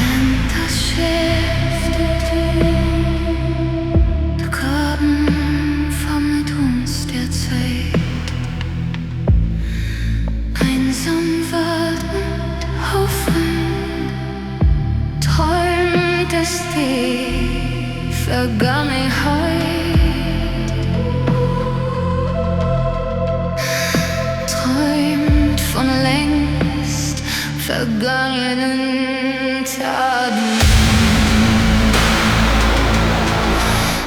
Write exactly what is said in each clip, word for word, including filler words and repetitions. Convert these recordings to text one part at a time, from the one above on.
An t-sibh da gabhail fom an t-sùilean? Einsam bhon a' hofann, tòrr de stì feadhainn a h-uile. Tòrr fon leanst feadhainn an t-sàdan.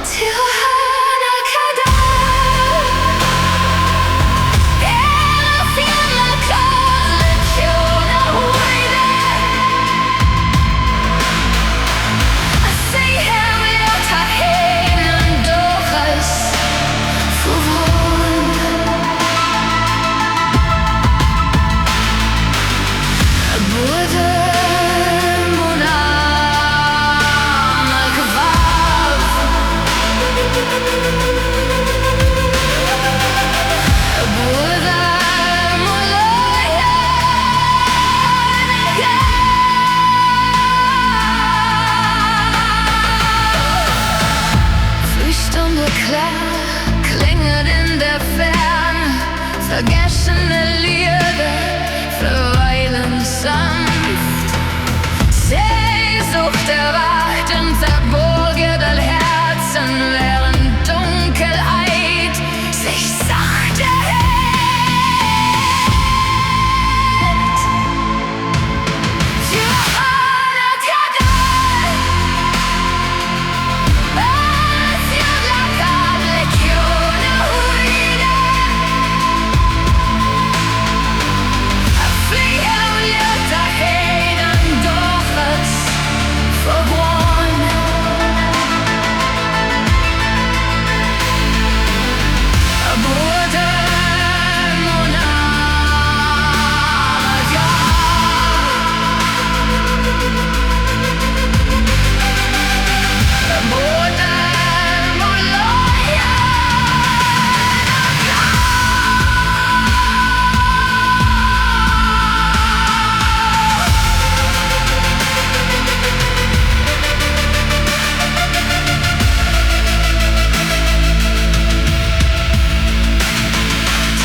Tiuchan a' chadal, air a' fhìon a' cur le cion a h-uile. A' suidhe leat fhèin an dòchas fo bhròn. Buaidh mun àm a ghabh. Buaidh mun làithean a ghabh. Fuist an do chlach, clann an do pheann, fàgasan a' lìbhrigeadh, fo bhailean san. Seasmhach de bhàta an t-bòlgadal, headsan bheil an dùngal aig, sich sacht a h-aon.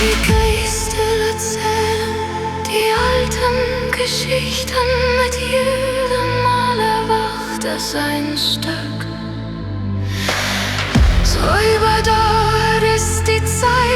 Die Geister erzählen die alten Geschichten mit jedem Mal erwacht es ein Stück. So überdauert ist die Zeit.